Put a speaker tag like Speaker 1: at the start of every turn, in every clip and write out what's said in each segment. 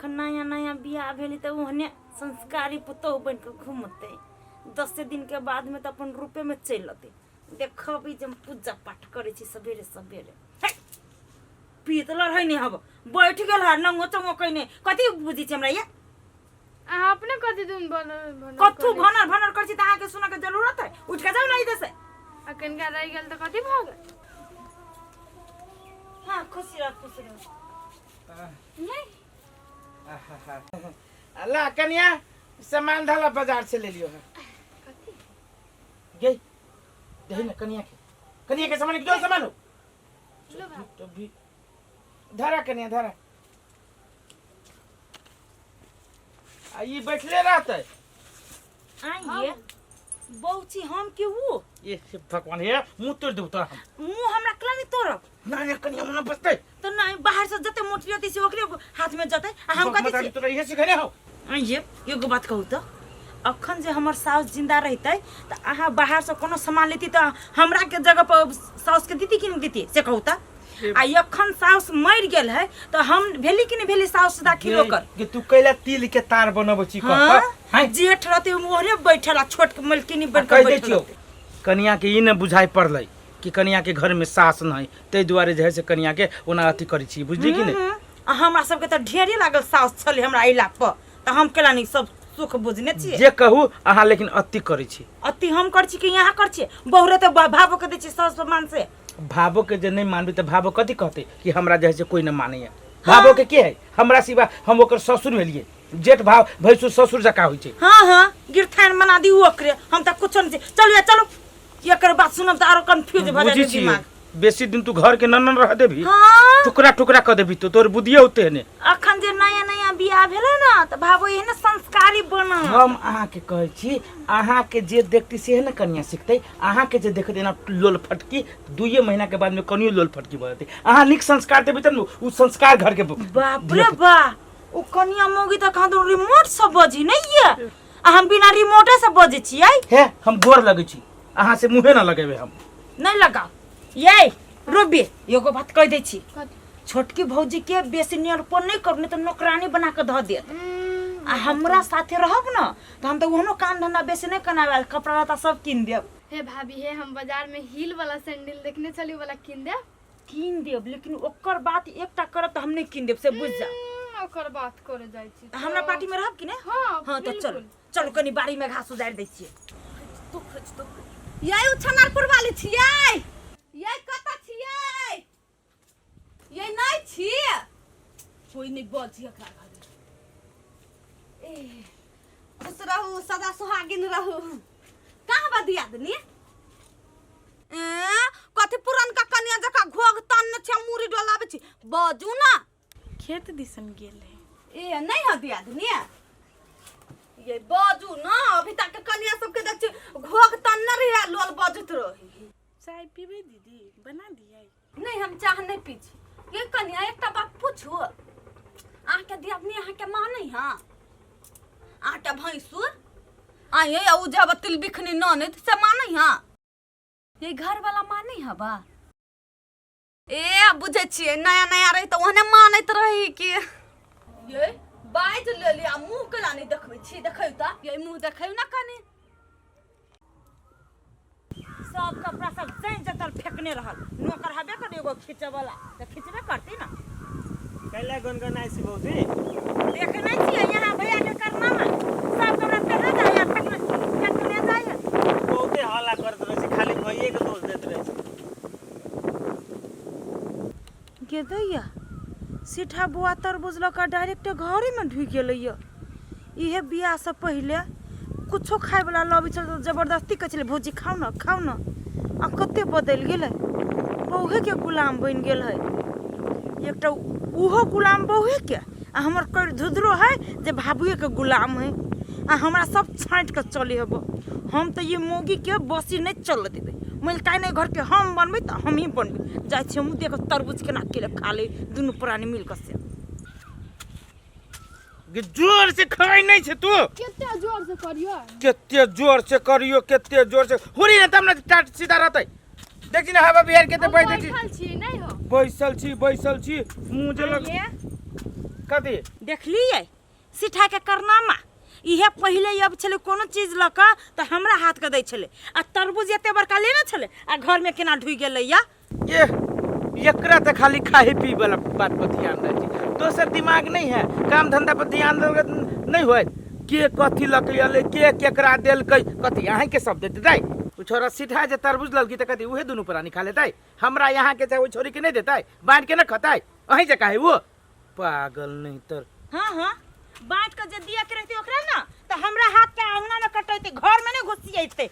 Speaker 1: अखन नया नया बियाह भेलै तऽ ओहने संस्कारी पुतोहु बनि कऽ घुमतै। 10 दिनके बादमे तऽ अपन रूपेमे चलि अतै। देखबै जे हम पूजा पाठ करै छी सवेरे सवेरे। हे, पीत लड़ै नहि हब, बैठ गेल है नंगो चंगो कइने। कथी बुझै छी हमरा ये?
Speaker 2: अहाँ अपने कथी दिन बनल बनल
Speaker 1: कथू
Speaker 2: करै छी?
Speaker 1: भनर भनर करै छी तऽ अहाँके सुनऽके जरूरत है? उठि कऽ जाउ ने इधर से।
Speaker 2: आ कनिका रहि गेल तऽ कथी भऽ गेल?
Speaker 1: हाँ, खुशी रह, खुशी रह।
Speaker 2: नहि।
Speaker 3: अल्लाह कनिया, सामान धाला बाजार से ले लियो है।
Speaker 2: कथी?
Speaker 3: गई दही ना कनिया के, कनिया के सामान जो सामान हो।
Speaker 2: लो भाई।
Speaker 3: तो भी धरा कनिया धरा। आ ई बैठले रहते।
Speaker 1: आइए बौची, हम के वो
Speaker 3: ये हे भगवान, हे मुंह तोड़ देबो तोरा हम।
Speaker 1: मुंह हमरा केला नहीं तोड़ब?
Speaker 3: ना ना कनिया, मुंह ना बसते।
Speaker 1: तो नहीं बाहर से जते मोटी रहती से ओकरे हाथ में जते आ हम कथी छी?
Speaker 3: तोरा इहे सिखेने हो।
Speaker 1: आइए एगो बात कहू तऽ, अखन जे हमर साउस जिंदा रहितै तऽ अहाँ बाहर से कोनो सामान लेती तऽ हमरा के जगह पर साउस के दीती कि नहीं दीती, से कहू तऽ? आ अखन साउस मरि गेल है तऽ हम भेली कि नहीं भेली साउस दाखिल ओकर?
Speaker 3: कि तू कैला तिल के तार बनबै छी? कह।
Speaker 1: हाँ?
Speaker 3: हैं?
Speaker 1: जेठ रहते ओहरे बैठल आ छोट के मलकिनी बन के
Speaker 3: कहि दै
Speaker 1: बैठल
Speaker 3: छियौ
Speaker 1: रहतै।
Speaker 3: कनिया के ई ने बुझाइ पड़लै कि कनिया के घर में सास नहीं, ताहि दुआरे जे है से कनिया के ओना अथी करै छी, बुझली कि नहीं?
Speaker 1: आ हमरा सबके तऽ ढेरे लागल साउस छलै हमरा अयला पर, तऽ हम केला नहीं सब सुख बुझने छियै।
Speaker 3: जे कहू अहाँ, लेकिन अति करै छी।
Speaker 1: अति हम करै छी कि यहाँ करै छियै? बहुरे तऽ भावो के दै छियै साउस मान से।
Speaker 3: भावो के जे नहीं मानबी तऽ भावो कथी कहतै कि हमरा जे है से कोई न मानैया। भावो के के है हमरा सिवा? हम ओकर ससुर भेलियै, जेठ भाव भैंसुर ससुर जकाँ होइ छै।
Speaker 1: हाँ हाँ, गिरथान बना दी ओकरे, हम तऽ कुछो नहीं। चलू या चलू, एकर बात सुनब तऽ आरो कंफ्यूज भऽ
Speaker 3: बुझै
Speaker 1: जाय
Speaker 3: छी
Speaker 1: दिमाग।
Speaker 3: बेसी दिन तू घर के ननन रह देबी,
Speaker 1: हाँ,
Speaker 3: टुकड़ा टुकड़ा कऽ देबी तो तोर बुद्धिए होते ने।
Speaker 1: अखन जे नया नया बियाह भेलै ने तऽ भाबो एहने संस्कारी बनल।
Speaker 3: हम अहाँके कहै छी, अहाँके जे देखती से ने कनिया सिखतै। अहाँके जे देखतै एना लोल फटकी, 2 महीना के बाद में कनियो लोल फटकी भऽ जेतै। अहाँ नीक संस्कार देबै तब ने उ संस्कार घर के
Speaker 1: बाप रे बा, ओ कनिया मौगी तऽ कहाँ दूर रिमोट से बजी नहीं ये, आ हम बिना रिमोटे से बजै छियै।
Speaker 3: हे, हम गोर लगै छी अहाँ से, मुँहे ना लगेबै हम।
Speaker 1: नहीं लगाओ। ये रूबी, एगो बात कह दै छी।
Speaker 2: कथी?
Speaker 1: छोटकी भौजी के बेसी नियरपन नहीं करू, नहीं तऽ नौकरानी बना के धऽ देत। आ हमरा साथे रहब न तऽ हम तऽ ओहनो काम धंधा बेसी नहीं कराबे, कपड़ा लत्ता सब कीन देब।
Speaker 2: हे भाभी, हे हम बाजार में हील वाला सैंडल देखने छली, वाला कीन देब।
Speaker 1: कीन देब, लेकिन ओकर बात एकटा करब तऽ हम नहीं कीन देब, से बुझ जा।
Speaker 2: ओकर बात करे जाइ छी।
Speaker 1: हमरा पार्टी में रहब कि नहीं?
Speaker 2: हाँ।
Speaker 1: हाँ तऽ चलू।
Speaker 2: बिल्कुल।
Speaker 1: चलू, कनी बाड़ी में घास उजाड़ि दै छियै।
Speaker 4: यै उछनारपुर वाली छियै? यै कतऽ छियै? यै नहि छी? कोई नहि बजी एकरा घरे। ए खुश रहू, सदा सुहागिन रहू। कहाँ बा दियादनी? ए कथी पुरनका कनिया जकाँ घोघ तानने छी आ मूड़ी डोलाबै छी? बजू ना।
Speaker 5: खेत दिसन गेल है।
Speaker 4: ए नहीं है दियादनी? ये बाजू ना, अभी तक के कनिया सबके देख छी घोघ तन्ने रही आ लोल बजत रही।
Speaker 5: चाय पीबै दीदी? बना दियै?
Speaker 4: नहीं, हम चाह नहीं पी छी। ये कनिया, एकटा बात पूछू, अहाँके दियादनी अहाँके मानै हँ? अहाँके भैंसुर आइए आ उ जब तिल बिखनी ननद से मानै हँ? ये घर वाला मानै हँ बा? ए बुझै छियै, नया नया रही तऽ ओहने मानैत रही कि ये बाजि लेली आ मुँह केला नहि देखबै छी? देखै तऽ ये मुँह देखै ने कनि।
Speaker 1: सब कपड़ा सब जैं जतल फेकने रहल। नौकर हबे कर एगो खींचे वाला तऽ खींचबे करती ना।
Speaker 6: कैला गनगनाइ छी भौजी?
Speaker 1: देखे नहीं छियै यहाँ भैया के करनामा, सब कपड़ा फेकने जाइए, फेकने फेकने जाइए।
Speaker 6: बहुते हल्ला करैत रहै छी, खाली भैये के दोष दैत रहै छी।
Speaker 1: गे दैया, सीठा बुआ तरबूज लऽ कऽ डायरेक्ट घरेमे ढुकि गेलैया। इहे बियाहसँ पहिले कुछो खायवला लबै छल तऽ जबरदस्ती कहै छलै, भौजी खाउ ने, खाउ ने। आ कते बदलि गेलै, बौहेके गुलाम बनि गेल है। एकटा ओहो गुलाम बौहेके आ हमर कर धुधरो है जे भाभुएके गुलाम है आ हमरा सब छाँटि कऽ चलै हेबो। हम तऽ ई मौगीके बसी नहि चलऽ देबै। मलिकाइ नहि घरके हम बनबै तऽ हमही बनबै। जाइ छी हमहूँ देख तरबूज केना केले खा ले दुनू प्राणी मिल कऽ से।
Speaker 3: गे जोर से खाइ नहीं छे तू।
Speaker 2: कते जोर से करियो?
Speaker 3: कते जोर से करियो, कते जोर से हुरी ने तब ने टाट सीधा रहतै। देखी ने हवा बिहार के त
Speaker 2: हम
Speaker 3: बैठ छी।
Speaker 2: बैठल छी नहीं हो?
Speaker 3: बैसल छी, बैसल छी, मुंह जे लग
Speaker 1: ये।
Speaker 3: कथी
Speaker 1: देखलियै सिठा के करनामा इहे पहिले अब छलै कोनो चीज लऽ कऽ तऽ हमरा हाथ के दै छलै आ तरबूज एते बड़का लेने छलै आ घरमे केना ढुकि गेलै या
Speaker 3: ये एकरा तऽ खाली खाए पी वाला बात पर ध्यान रहै छै दोसर दिमाग नहीं है काम धंधा पर ध्यान देलकै नहीं होय के कथी लऽ के अलै के केकरा देलकै कथी अहींके सब देतै दाइ ओ छोरा सीधा जे तरबूज ललकी तऽ कथी उहे दुनू प्राणी खा लेतै हमरा यहाँ के चाहे ओहि छोरी के नहीं देतै बाँटि के न खतै अहीं जकाँ है वो पागल नहीं तर
Speaker 1: हाँ हाँ बाँट के जे दिया के रहते ओकरा ना तऽ हमरा हाथ के आंगना में कटैते घर में नहीं घुसियते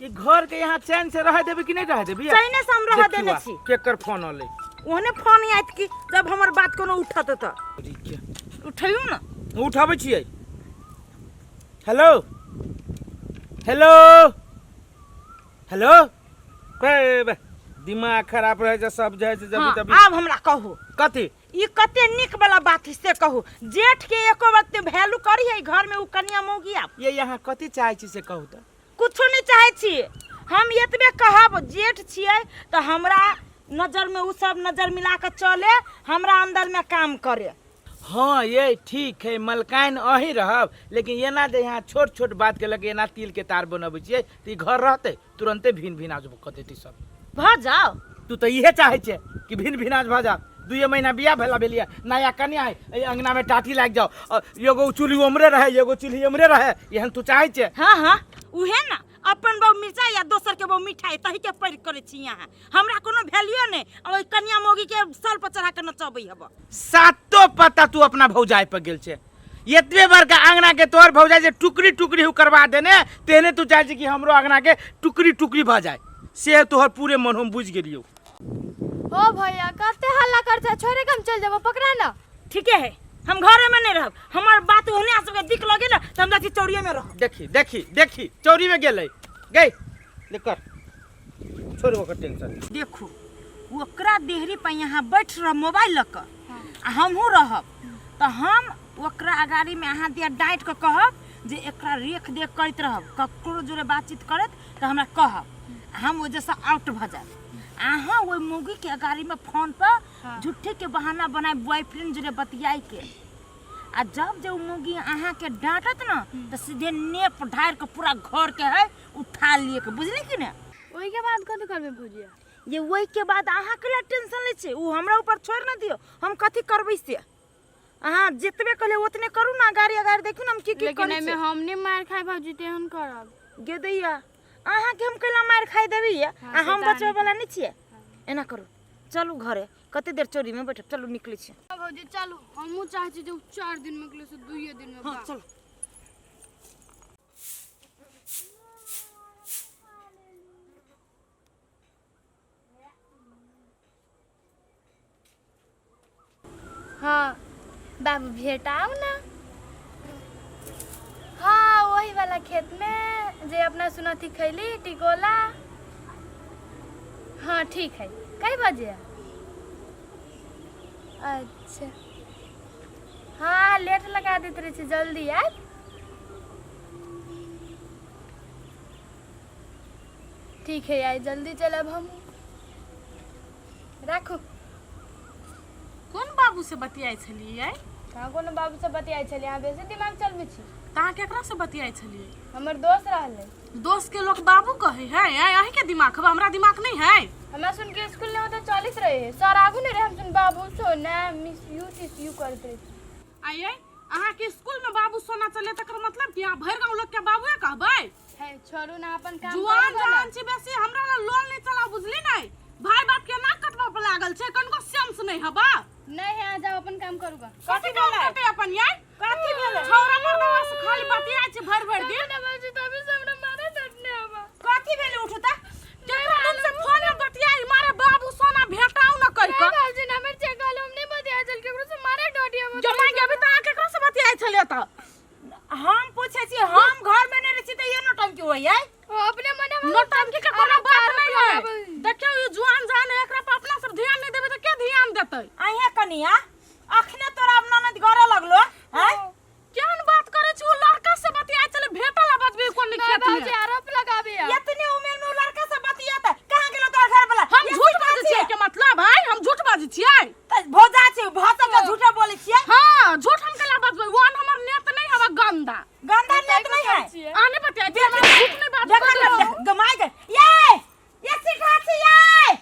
Speaker 3: ई घर के यहाँ चैन से रह देबी कि नहीं रह देबी
Speaker 1: चैने से हम रह
Speaker 3: देखियौ
Speaker 1: देने
Speaker 3: आ,
Speaker 1: छी।
Speaker 3: केकर फोन अलै
Speaker 1: ओहने फोन आयत कि जब हमर बात कोनो उठत तऽ उठैयौ ना
Speaker 3: उठाबै छियै हेलो हेलो हेलो बे बे, दिमाग खराब रहै छै सब जे है से जब
Speaker 1: हाँ,
Speaker 3: तभी
Speaker 1: आब हमरा कहू
Speaker 3: कथी
Speaker 1: ई कते नीक वाला बात है से कहू जेठ के एको बात वैल्यू करी है घर में उ कनिया मौगी आब
Speaker 3: ये यहाँ कथी चाहै छी से कहू तऽ
Speaker 1: कुछो नहीं चाहै छी हम एतबे कहब जेठ छियै तऽ हमरा नजर में उ सब नजर मिला के चले हमरा अंदर में काम करे
Speaker 3: हाँ ये ठीक है मलकाइन अही रहब लेकिन एना जे यहाँ छोट छोट बात के लगे एना तिल के तार बनबै छियै तऽ ई घर रहतै तुरन्ते भिन भिनाज कऽ देतै सब
Speaker 1: भऽ जाओ
Speaker 3: तू तऽ इहे चाहै छै कि भिन भिनाज भऽ जाओ दुए महीना बियाह भेला भेलियै नया कन्या है एहि अंगना में टाटी लागि जाओ और एगो चूल्ही उम्हरे रहे एगो चूल्ही उम्हरे रहे एहन तू चाहै छै
Speaker 1: हाँ हाँ उहे ना अपन बहु मिर्चाई या दोसर के बहु मिठाई तही के पैर करै छी यहाँ हमरा कोनो वैल्यू नहीं आ ओहि कनिया मौगी के सल पर चढ़ा के नचबै हब
Speaker 3: सातो पता तू अपना भौजाई पर गेल छै एतबे बड़का अंगना के तोहर भौजाई जे टुकड़ी टुकड़ी हु करवा देने तेहने तू चाहै छी कि हमरो अंगना के टुकड़ी टुकड़ी भऽ जाए से तोहर पूरे मन हम बुझि गेलियौ
Speaker 2: हो भैया कते हल्ला कर छै छोड़े के हम चल जेबो पकड़ा ना
Speaker 1: ठीके है हम घरे में नहीं रहब हमर बात ओहने आ सबके दिक लगे ना तऽ हम जाइ छी चौड़िए में रहब
Speaker 3: देखी देखी देखी चौरी में गेलै गई ले कर छोड़ ओकर टेंशन
Speaker 1: देखू ओकरा देहरी पर यहाँ बैठ रह मोबाइल लऽ कऽ आ हमहूँ रहब तऽ हम ओकरा अगाड़ी में अहाँ दिया डाँटि कऽ कहब जे एकरा रेख देख करैत रहब ककरो जोरे बातचीत करत तऽ हमरा कहब आ हम ओहिजसँ आउट भऽ जायब अहाँ ओहि मौगीके अगाड़ीमे फोन पर झूठे के बहाना बनाए बॉयफ्रेंड जोरे बतियाइके आ जब जे उ मौगी अहाँके डाँटत ने तऽ सीधे नेप ढारि कऽ पूरा घर के है उठा लिए के बुझली कि ने
Speaker 2: ओहिके बाद कथी करबै भौजिया
Speaker 1: ये ओहि के बाद अहाँ के ला टेंशन लै छै उ हमरा ऊपर छोड़ ना दियौ हम कथी करबै से अहाँ जतबे कहले ओतने करू ना गाड़ी अगाड़ी देखू ना हम की की
Speaker 2: लेकिन
Speaker 1: करै
Speaker 2: एहिमे
Speaker 1: छी
Speaker 2: हम नहि मारि खाइ भौजी तेहन करब
Speaker 1: गे दैया अहाँ के हम कैला मारि खाइ देबै ये
Speaker 2: हाँ,
Speaker 1: आ
Speaker 2: से
Speaker 1: हम
Speaker 2: तऽ
Speaker 1: बचबै वाला नहि छियै एना करू चलू घरे कते देर चोरी में बैठब चलू निकलै छी
Speaker 2: हाँ, भौजी चलू हमहूँ चाहै छी जे उ 4 दिन में गेलै से 2 दिन में
Speaker 1: हाँ
Speaker 2: बा।
Speaker 1: चलू
Speaker 2: हाँ बाबू भेटाउ ना हाँ वही वाला खेत में जे अपना सुनथी खैली टिकोला हाँ ठीक है कई बजे अच्छा हाँ लेट लगा देते रहे छी जल्दी आयब ठीक है आइ जल्दी चलब हम राखू
Speaker 5: कोन बाबू से बतियाइ छलियै
Speaker 2: कहाँ कोनो बाबू से बतियाइ छलियै अहाँ बेसी दिमाग चलबै छी
Speaker 5: तऽ अहाँ केकरा से बतियाइ छलियै
Speaker 2: हमर दोस्त रहलै
Speaker 5: दोस्त के लोग बाबू कहै है आँय अहींके दिमाग हबे हमरा दिमाग नहीं है
Speaker 2: हमरा सुन के स्कूल में तो चलित रहे सर आगू नहीं रहे हम सुन बाबू सोना मिस यू टिस यू करैत रहे
Speaker 5: आइए अहाँके स्कूल में बाबू सोना चले तकर मतलब कि अहाँ भरि गाँव लोग के बाबूए कहबै
Speaker 2: है छोड़ू ना अपन काम
Speaker 5: जुआन
Speaker 2: करू ना।
Speaker 5: जवान छी बेसी हमरा ला लोन नहीं चलाओ बुझली नहीं भाई बाप के नाक कटबा पर लागल छै कनको सेंस नहीं हबा
Speaker 2: नहीं है आ जाओ अपन काम करूगा
Speaker 5: कथी काम करते अपन यार
Speaker 1: कथी भेलै
Speaker 5: छौरा मर्दवा से खाली बतियाइ छै भरि भरि दिन
Speaker 2: ना बाबूजी तभी से हमरा मारे डटने हवा
Speaker 1: कथी भेलै उठू तऽ
Speaker 5: केकरा तुम से फोन में बतियाई मारे बाबू सोना भेटाऊ न कहि
Speaker 2: नहीं
Speaker 5: कऽ
Speaker 2: बाबूजी ना हमर चेक हम नहीं बतिया चल केकरो से मारे डटिया
Speaker 5: जमा के अभी तऽ अहाँ केकरा से बतियाइ छलियै तऽ
Speaker 1: हम पूछै छी हम घर में नहीं रहै छी तऽ ये नौटंकी होइ है
Speaker 2: अपने मने
Speaker 5: नौटंकी के कोनो बात नहीं है देखियौ ई जुआन जहान है एकरा पर अपना सब ध्यान नहीं देबै तऽ के ध्यान देतै
Speaker 1: अहें कनिया अखने तोरा अब ननद घरे लगलो हैं
Speaker 5: केहन बात करै छी ओ लड़का से बतियाइ छलै भेटल आ बजबै कोन खेत में
Speaker 2: बाबूजी आरोप लगाबे
Speaker 1: इतने उम्र में उ लड़का से बतियाता कहाँ गेलो तोरा घर वाला
Speaker 5: हम झूठ बाजै छियै के मतलब है हम झूठ बाजै छियै
Speaker 1: भौजा छै भाषा के झूठा बोलै छियै।
Speaker 5: हां, झूठ हम केला बजबै? वन हमर नेत नहीं हवा गंदा।
Speaker 1: गंदा नेत नहीं है।
Speaker 5: आने बतिया छी, हमरा झूठ नहीं बात।
Speaker 1: देखा न, गमाय गए ये ये सीखा छी ये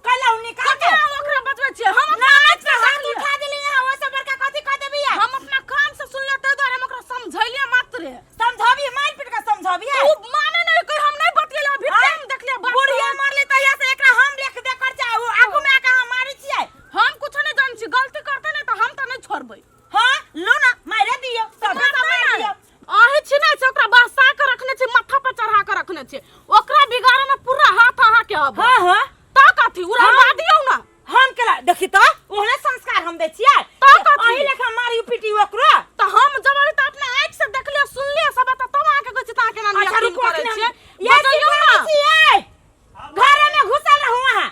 Speaker 1: कल निकाल के
Speaker 5: ओकरा बजबै छियै हम अपना
Speaker 1: नाच पे हाथ उठा देली यहाँ, ओइसे बड़का कथी कह देबी?
Speaker 5: हम अपना कान से सुनले, ताहि दुआरे हम ओकरा समझैलियै मात्र।
Speaker 1: समझाबी, मार पीट के समझाबी है।
Speaker 5: उ माने नहीं कोई, हम नहीं बतियेले अभी।
Speaker 1: आँय?
Speaker 5: हम देखलियै बात।
Speaker 1: बुढ़िया मरले तहिया से एकरा हम रेख दे कर चाहू, आगू में आके हम मारै छियै।
Speaker 5: हम कुछो नहीं जानै छी, गलती करते नहीं तऽ हम तऽ नहीं छोड़बै।
Speaker 1: हां, लो ना, मारे दियो सब सब मार दियो।
Speaker 5: अहीं छी नहि छै, ओकरा बसा के रखने छी, माथा पर चढ़ा के रखने छी, ओकरा बिगाड़े में पूरा हाथ अहाँ के हब।
Speaker 1: हां हां
Speaker 5: तऽ कथी उड़ाबा दियौ ना।
Speaker 1: हम केला देखी तो ओहने संस्कार हम दै छियै।
Speaker 5: तऽ कथी?
Speaker 1: अही लेखा मारी पीटी ओकरो।
Speaker 5: तऽ हम जब अभी तऽ अपना आँखि से देखलियै सुनलियै सब, तऽ तब अहाँके कहै छी तऽ अहाँ केना
Speaker 1: अच्छा
Speaker 5: यकीन
Speaker 1: रुको,
Speaker 5: करै
Speaker 1: अखने
Speaker 5: छियै?
Speaker 1: ये
Speaker 5: बजैयौ
Speaker 1: सिखा
Speaker 5: ना।
Speaker 1: छियै, घरे में घुसल रहू अहाँ,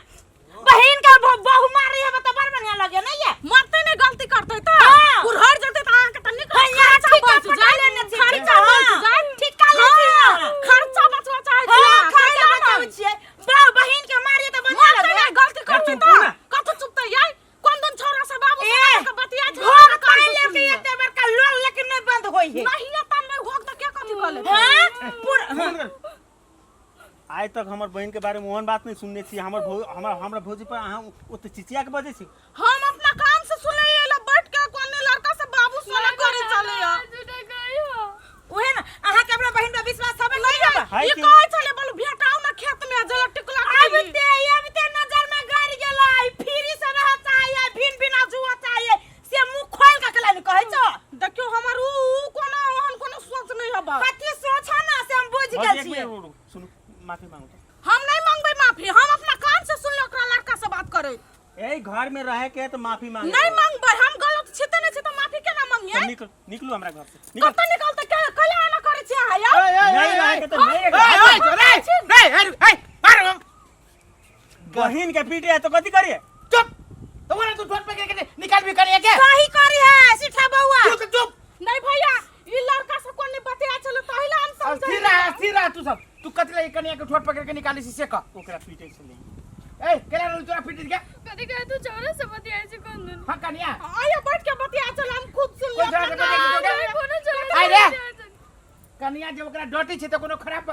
Speaker 1: बहिन के बहु मारी है तो बड़ बढ़िया लगे नहीं ये।
Speaker 5: मरते नहीं गलती करते तऽ
Speaker 1: हाँ।
Speaker 5: उड़हर जेतै तऽ अहाँके तऽ नीक
Speaker 1: हाँ, यहाँ
Speaker 5: खर्चा
Speaker 1: ठीका
Speaker 5: बचि
Speaker 1: पटा
Speaker 5: जायत,
Speaker 1: लेने छी।
Speaker 5: खर्चा
Speaker 1: हाँ,
Speaker 5: बचि जायत।
Speaker 1: ठीका ले छी
Speaker 5: हाँ,
Speaker 1: अहाँ।
Speaker 5: खर्चा बचवा चाहै छी
Speaker 1: हाँ,
Speaker 5: अहाँ,
Speaker 1: खर्चा
Speaker 5: कैला
Speaker 1: बचाबै
Speaker 5: नहि?
Speaker 1: छियै, बहु बहिन के मारी तो बढ़िया
Speaker 5: मरते
Speaker 1: लगे।
Speaker 5: नहीं गलती करते
Speaker 3: चुप
Speaker 5: तऽ
Speaker 3: ना।
Speaker 5: कथु चुपते यै? कोन दिन छौड़ा से बाबू
Speaker 1: ए,
Speaker 5: से के बतिया छै,
Speaker 1: घर
Speaker 5: ओकरा कान
Speaker 1: तान
Speaker 5: से
Speaker 1: लेके
Speaker 5: सुनलियै।
Speaker 1: एते बड़का लोल लेकिन नहीं बंद होई है।
Speaker 5: नहीं तानबै, होक तऽ के कथी कऽ लेतै?
Speaker 1: हाँ पूरा हाँ।
Speaker 6: आइ तक हमर बहिन के बारे में ओहन बात नहीं सुनने छी। हमर भौ हमर हमरा भौजी पर अहाँ ओते चिचिया के बजै छी।
Speaker 5: हम अपना कान से सुनलियै ल बैठ के कोने लड़का से बाबू सोना करे चले।
Speaker 2: झूठा कही हो।
Speaker 1: उहे ना, अहाँ के हमरा बहिन पर विश्वास हबे नहीं हबे?
Speaker 6: है
Speaker 5: ई
Speaker 6: कि
Speaker 5: कहै छलै बोलू भेटाउ ना खेत में जल टिकला।
Speaker 1: आबिते आबिते नजर में गड़ गेलै, फ्री से रह चाहिए, भिन भिन जुआ चाहिए, से मुंह खोल के केला नहीं कहै छौ।
Speaker 5: देखियौ हमर ऊ ऊ कोनो ओहन कोनो सोच नहीं हबा।
Speaker 1: कथी सोच है ना से हम बुझ
Speaker 6: भौजी,
Speaker 1: गेल
Speaker 6: एक
Speaker 1: छियै।
Speaker 6: मिनट रुकू, सुनू, माफी मांगू तो।
Speaker 5: हम नहीं मांगबै माफी, हम अपना कान से सुनले ओकरा लड़का से बात करे।
Speaker 6: ए घर में रहे के है तो माफी मांगे।
Speaker 5: नहीं मांगबै, हम गलत छी तऽ नहीं छी तऽ माफी केना मांगियै?
Speaker 6: निकल, निकलू हमरा घर से, निकल।
Speaker 5: कतऽ निकलतै? के कैला एना करै छी अहाँ यौ?
Speaker 6: नहीं रहे के तो नहीं रहे।
Speaker 3: ए, ए, ए, ए, ए, ए, ए,
Speaker 6: बहिन के पीटे है तो कथी करिए?
Speaker 3: चुप तो बोला तू ठोट पकड़ के निकाल भी करिए के
Speaker 1: सही करी है सीठा बउआ।
Speaker 3: तू तो चुप।
Speaker 5: नहीं भैया, ई लड़का से कोन नहीं बतिया छलै तहिला हम समझै।
Speaker 3: अस्थिर रह, अस्थिर रह तू सब। तू कथी लगे कनिया के ठोट पकड़ के निकाली से कह?
Speaker 6: ओकरा पीटे छलै।
Speaker 3: ए केना रहल तोरा पीट के?
Speaker 2: कथी कहे तू चौरा से बतियाइ छी कोन दिन?
Speaker 3: हां कनिया।
Speaker 5: आइए बैठ के बतिया छलै, हम खुद सुन
Speaker 3: कोन छौड़ा से बतिया छलै?
Speaker 2: नहीं, कोनो चौरा
Speaker 3: आइ
Speaker 2: से
Speaker 3: रे।
Speaker 2: बतियाइ छलै।
Speaker 3: कनिया जब ओकरा डटी छै त कोनो खराब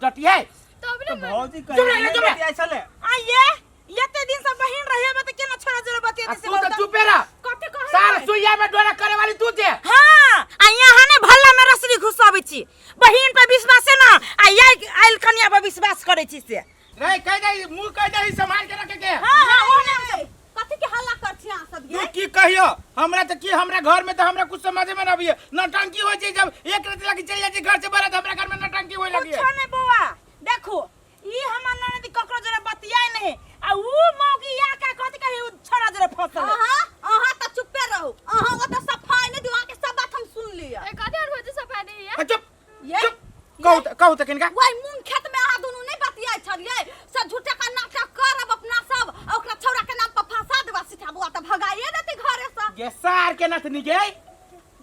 Speaker 3: डटी है?
Speaker 2: तब
Speaker 6: तो
Speaker 2: ने
Speaker 6: भौजी
Speaker 3: चुप रह,
Speaker 6: कहे
Speaker 3: चुप रह।
Speaker 6: बतियाइ छलै।
Speaker 1: आइए एते दिन से बहिन रहे बे त केना छोरा जोरे
Speaker 3: आ
Speaker 1: बतियेतै से
Speaker 3: तू त
Speaker 1: बताउ?
Speaker 3: चुपे रह।
Speaker 5: कथी कहै?
Speaker 3: सार सुइया में डोरा करे वाली तू छे।
Speaker 1: हाँ, आ यहाँ ने भल्ला में रसरी घुसाबै छी, बहिन पर विश्वास है ना, आ ये आयल कनिया पर विश्वास करै छी से।
Speaker 3: रे कह दे, मुंह कह दे संभाल के रखे के।
Speaker 1: हाँ हाँ, ओहने हम सब।
Speaker 4: कथी के हल्ला कर छी अहाँ सब
Speaker 3: तू
Speaker 4: ये?
Speaker 3: की कहियो हमरा त की हमरा घर में त हमरा कुछ समझ में न आबिए। नौटंकी होय छै, जब एक रात लगी चल जाय छै घर से बाहर त हमरा घर में नौटंकी होय लगी।
Speaker 1: कुछो नहीं बौआ, देखो ई हमर ननद ककरो जोरे बतियाय नहीं, आ ऊ मौगी या का कथी कही ऊ छोरा जोरे फंसल है।
Speaker 4: अहाँ अहाँ त चुप्पे रहू, अहाँ ओतऽ सफाई नहि दियौ, अहाँके सब बात हम सुन लिअ।
Speaker 2: ए कथी और भौजी सफाई नहीं है?
Speaker 3: आ, चुप।
Speaker 4: ये
Speaker 3: चुप, कहू त, कहू त किनका।
Speaker 4: वही मूंग खेत में अहाँ दुनू नहीं बतियाइ छलियै से झूठे का नाटक करब अपना सब आ ओकरा छौड़ा के नाम पर फंसा देबा, सीठा बुआ तऽ भगाइए देतै घरे से।
Speaker 3: गे सार के नथनी गे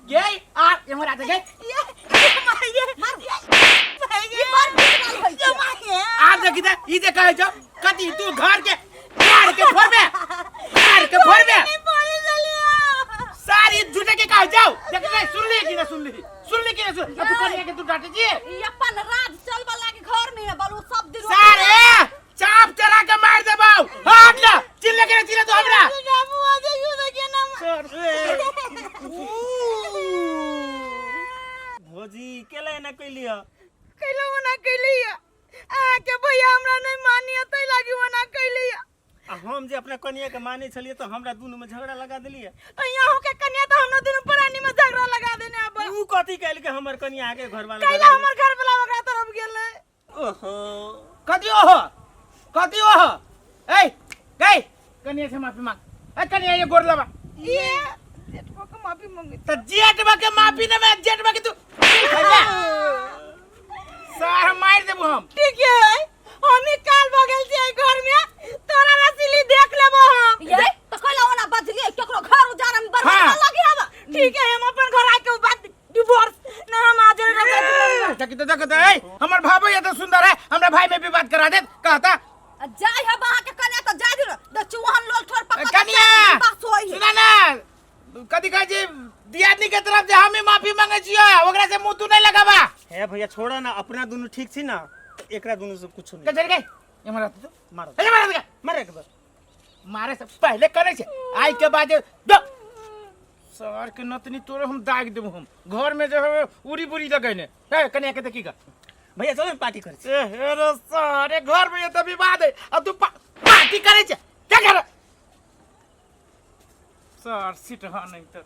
Speaker 3: गे आ एमहर आ गे।
Speaker 1: ये ये माय ये
Speaker 4: मार।
Speaker 1: माय
Speaker 4: ई बड़ बिगड़ल होइ
Speaker 1: ये
Speaker 4: छै।
Speaker 1: माय ये।
Speaker 3: आ देखी त ई जे कहै छौ कथी तू घर के घर के फोड़बे, घर के फोड़बे।
Speaker 1: नहीं बोली चलिया।
Speaker 3: सारी झूठे के कह जाओ देख ले, सुन ली कि ना सुन ली, सुन ली कि ना सुन, आ तू कनिया के तू डांटे छी?
Speaker 4: ई अपन राज चलबऽ लागी घर में है बलू सब दिन।
Speaker 3: सारे चाप चढ़ा के मार देबौ, हट ले, चिल्ले के चिल्ले तू हमरा।
Speaker 1: बाबू आ जाइयो तो के नाम।
Speaker 6: भौजी केला एना कैलिय?
Speaker 1: कैला ओना कैली अहाँ के भैया हमरा नहीं मानिए तै लागी ओना कैली।
Speaker 6: आ हम जे अपना कनिया के मानै छलियै तऽ हमरा दुनू में झगड़ा लगा देलियै।
Speaker 1: तो यहाँ के कन्या तो हमरा दुनू प्राणी में झगड़ा लगा देने अब।
Speaker 6: ऊ कथी कैल के हमर कनिया के घर वाला?
Speaker 1: कैला हमर घर वाला ओकरा तरफ गेलै।
Speaker 6: ओहो,
Speaker 3: कथी ओहो, कथी ओहो? ए गई कनिया से माफी मांग। ए कनिया, ये गोर लबा।
Speaker 1: ये जेठवा के माफी मांगे
Speaker 3: त जेठवा के माफी न में जेठवा के तू सार मार देबो हम।
Speaker 1: ठीक है, हम ही काल भगल छियै घर में, तोरा रसीली देख लेबो हम।
Speaker 4: ये तऽ कैला ओना बजलियै? केकरो घर उजाड़े में बर्बाद
Speaker 3: हाँ।
Speaker 4: न लगी हवा।
Speaker 1: ठीक है, हम अपन घर आके बात डिवोर्स ना हम आज
Speaker 3: देखी तो, देखो तो, ए हमर भाभी ये तो सुंदर है, हमरा भाई में भी बात करा दे कहता।
Speaker 4: आ जाय हब अहाँके कन्या तऽ जाय दियौ, देखियौ ओहन लोल ठोर पकड़
Speaker 3: कनिया!
Speaker 4: सोना।
Speaker 3: कथी कहै छै दियादनी के तरफ से हम ही माफी मांगे छियो, ओकरा से मुंह तू नहीं लगाबा।
Speaker 6: हे भैया छोड़ा ना, अपना दुनू ठीक छी ना, तऽ एकरा दुनू से कुछो
Speaker 3: के
Speaker 6: नहीं।
Speaker 3: चल गए एमहर आ तू।
Speaker 6: मारो।
Speaker 3: ए, मारे के।
Speaker 6: मारे के बस।
Speaker 3: मारे से पहले करे छै आई के बाद दो सर के नतनी तोरे हम दाग देबो। हम घर में जो है उड़ी बुरी लगैने हे कनिया के देखी का।
Speaker 6: भैया चलो ने पार्टी करै छी।
Speaker 3: ए हे रे सर, घर में ये तो विवाद है अब तू पार्टी करे छै क्या कर सर सीट। हाँ नहीं तो